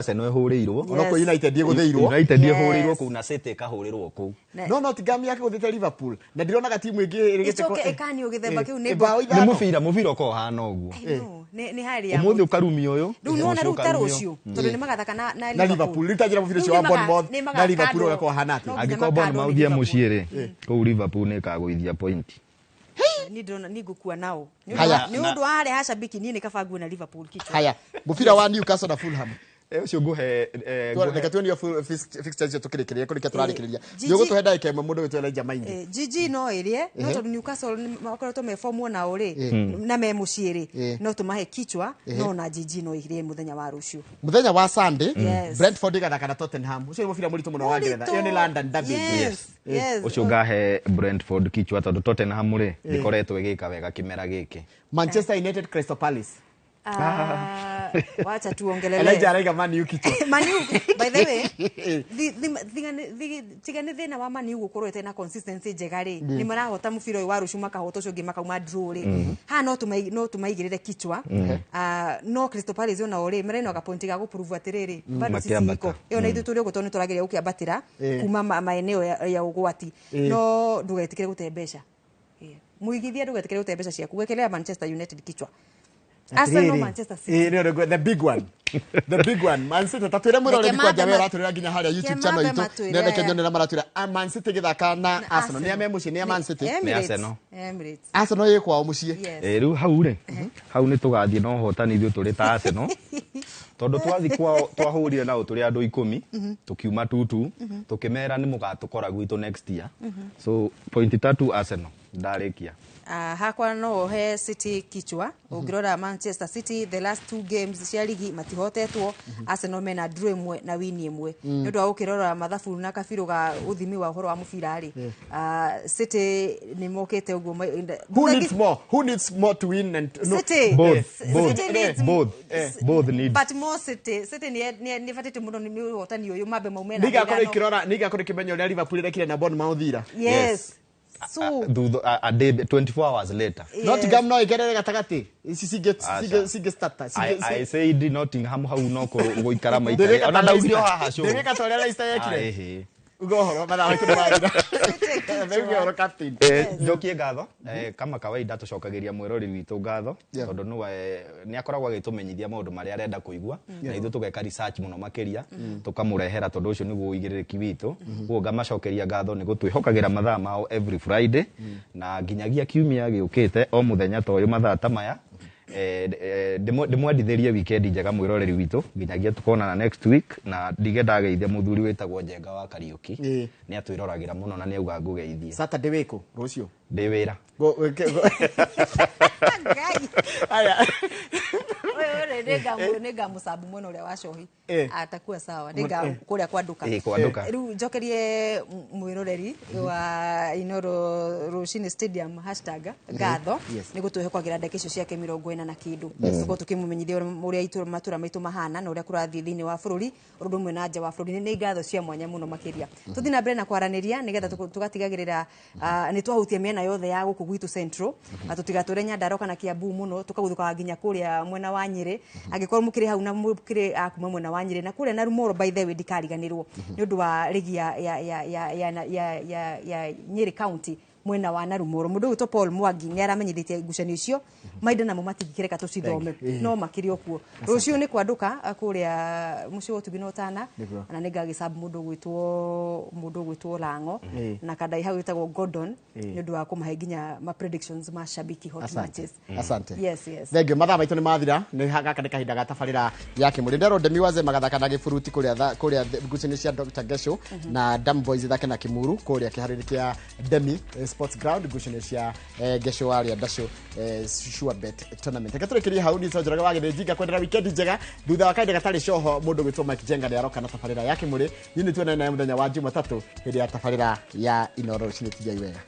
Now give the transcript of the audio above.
Arsenal ĩhũrĩirwo. Ona kũ United ĩgũthĩirwo. United Yes. ĩhũrĩirwo kũu na City ĩkahũrĩrwo kũu. No Nottingham yakĩgũthĩte Liverpool na ndironaga timu ĩngĩ ĩrĩgĩte. Ĩcoke ĩkanio gĩthemba kĩu nĩ Bao Nĩ 5. mũbira ũkoragwo ũhana ũguo. I know, nĩ harĩa. Ũmũthĩ ũkarumia ũyũ. Rĩu nĩwona rũciũ rĩu ta ũkarumio. rũciũ, tondũ nĩ magathaka na Na Liverpool rĩu tanjĩra mũbira ũcio wa Bournemouth na Liverpool ũgakorwo ũhana atĩa? No nginya Angĩkorwo makandwo Bournemouth nĩ thiĩ Liverpool. mũciĩ rĩ, kũu Liverpool nĩ ĩkagũithia point. Niĩ ndĩrona niĩ ngũkua nao. Nĩ ũndũ Haya. nĩ ũndũ wa harĩa hacabiki, niĩ nĩ kaba ngue na Liverpool kichwa. Haya, mũbira wa Newcastle na Fulham. Ũcio ngũhe Reke tuonio fixtures icio tũkĩrĩkĩrĩria kũrĩkia tũrarĩkĩrĩria. Gigi- Nĩũgũtũhe ndagĩka 1 mũndũ wĩtwo Elijah Maingi. GG no ĩrĩe, no tondũ Newcastle nĩ makoretwo me form nao rĩ, na me mũciĩ rĩ, no tũmahe kichwa, no na GG no ĩrĩe mũthenya wa rũciũ. Mũthenya wa Sunday, Yes. Brentford ĩgathaka na Tottenham. Ũcio nĩ mũbira mũritũ mũno wa Ngeretha. Ĩyo nĩ London derby. Yes. Ũcio ngahe Brentford kichwa tondũ Tottenham rĩ, ndĩkoretwo ĩgĩka wega kĩmera gĩkĩ. Manchester United, Crystal Palace. Ah, wacha tuongelele. Elijah araiga Man U kichwa. Manu, by the way, tiga nĩ thĩna wa Manu gũkorwo ĩtarĩ na consistency njega rĩ, nĩ marahota mũbira ũyũ wa rũciũ, makahota ũcio ũngĩ makauma draw rĩ, haha no tũmaigĩrĩre kichwa. Ah, no Crystal Palace onao rĩ, marena gapointi ga gũprove atĩrĩrĩ, bado sisi Makĩambata. iko ĩyo na ithuĩ tũrĩ ũguo, tondũ nĩ tũrageria gũkĩambatĩra kuma maeneo ya ũgwati, no ndũgetĩkĩre gũte mbeca. Yeah. Mũigithia, ndũgetĩkĩre gũte mbeca ciaku, wekelea Manchester United kichwa, Arsenal, Manchester City. No, the big one. The big one. Man City, tatwĩre mwĩroreri Reke kwanja mambe we ũratwĩrĩra nginya harĩa YouTube Reke channel mambe itũ. matwĩre Nĩ reke aya. nyone na maratwĩra, ah, Man City gĩthaka na Arsenal. Nĩ a me mũciĩ, nĩ a Man City. Emirates. Arsenal. Emirates. Arsenal ĩ kwao mũciĩ. Yes. Rĩu hau rĩ, hau nĩ tũgathiĩ na ũhotani ithuĩ tũrĩ ta Arsenal, tondũ twathiĩ kwao twahũrire nao tũrĩ andũ 10, tũkiuma 2-2, tũkĩmera nĩ mũgatũkora gwitũ next year. So point 3 Arsenal, ndarĩkia. Ah, hakwa no he City kichwa. Ũngĩrora Manchester City, the last two games cia ligi matihotetwo. Arsenal mena draw 1 na win 1. Nĩ ũndũ wa gũkĩrora mathabu na kabirũ ga ũthimi wa ũhoro wa mũbira rĩ, ah, City nĩ mokĩte ũguo Who needs more? Who needs more to win and no? City. Both, both, City needs both, both need. But more City. City nĩ ĩbatĩte mũno nĩ ũhotani ũyũ, mambe maume na Nĩigakorwo 5. ikĩrora, nĩigakorwo ikĩmenya ũrĩa Liverpool ĩrekire na Bournemouth ira. Yes. So Thutha a day, 24 hours later. Nottingham no ĩgerere gatagatĩ. Ici cingĩ Aca. cingĩ starter. I said Nottingham hau no gũikara maikare ona ndaugire o haha show. Ndĩgĩka ta ũrĩa Leicester yekire. Ah, ĩhĩ. Uga ũhoro mathaa maitũ nĩ mathira. Uga ũhoro, captain. Njokie ngatho, kama kawaida tũcokagĩria mwĩrori witũ ngatho, tondũ nĩwe nĩ akoragwo agĩtũmenyithia maũndũ marĩa arenda kũigua, na ithuĩ tũgeka research mũno makĩria tũkamũrehera, tondũ ũcio nĩguo ũigĩrĩrĩki witũ. Koguo ngamacokeria ngatho nĩ gũtwĩhokagĩra mathaa mao every Friday na nginyagia kiumia gĩũkĩte, o mũthenya ta ũyũ, mathaa ta maya. Ndĩmwendithĩrie weekend njega, mwĩroreri witũ, nginyagia tukonana next week. Na ndige ndageithia mũthuri wĩtagwo Njenga wa Kariũki. Nĩ atwĩroragĩra mũno na nĩ auga ngũgeithie. Saturday wĩkũ rũciũ? Ndĩ wĩra. Ngai. Aya. Ũyũ rĩ, nĩngamũcabu mwena ũrĩa wa cohi. Atakuwa sawa, nĩnga kũrĩa kwa nduka. Kwa nduka. Rĩu njokerie mwĩroreri wa Inoro Rũcinĩ Stadium hashtag ngatho nĩ gũtwĩhokagira ndagĩka icio ciake 40 na kĩndũ, tũkorwo tũkĩmũmenyithia ũrĩa matũra maitũ mahana na ũrĩa kũrathiĩ thĩinĩ wa bũrũri ũndũ ũmwe na nja wa bũrũri. Nĩ ngatho cia mwanya mũno makĩria. Tũthiĩ na mbere na kwaranĩria nĩgetha tũgatigagĩrĩra, ah, nĩ twahutia mĩena yothe ya gũkũ gwitũ Central, na tũtigatũre Nyandarua kana Kiambu mũno, tũkaguthũkaga nginya kũrĩa mwena wa Nyĩrĩ. Angĩkorwo mũkĩrĩ hau na mũkĩrĩ a kuma mwena wa Nyĩrĩ na kũrĩa na Rumoro, by the way, ndikariganĩrwo nĩ ũndũ wa rigi ya Nyĩrĩ County mwena wa Narumoro, mũndũ ũgwĩtwo Paul Mwangi nĩ aramenyithĩtie ngucanio icio mainda namo matingĩkĩreka tũcithome, no makĩrĩ o kuo. Rũciũ nĩ kwandũka, ah, kũrĩa mũciĩ wa ũtugi na ũtana. Nĩguo. Na nĩ ngagĩcabu mũndũ ũgwĩtwo Lang'o na kandai hau wĩtagwo Gordon nĩ ũndũ wa kũmahe nginya ma predictions ma shabiki hot Asante. matches. Asante. Yes. Thank you. Mathaa maitũ nĩ mathira. Nĩ gaka nĩ kahinda ga tabarĩra ya kĩmũrĩ. Nderwo Ndemi Waze magathaka na gĩburuti kũrĩa kũrĩa ngucanio cia Dr. Gesho, na Dam Boys ithake na Kimuru kũrĩa kĩharo-inĩ kĩa Demi Sports Ground, ngucanio cia Gesho warĩa Ndacũ, Sure Bet Tournament. Reke tũrĩkĩrie hau. Niĩ Njoroge wa Gĩthĩnji, ngakwendera weekend njega. Thutha wa kahinda gatarĩ coho, mũndũ gwĩtwo Mike Jenga nĩ aroka na tabarĩra ya kĩmũrĩ. Niĩ nĩ tuonane naye mũthenya wa Jumatatũ hĩndĩ ya tabarĩra ya Inoro Rũcinĩ. Tijai wega.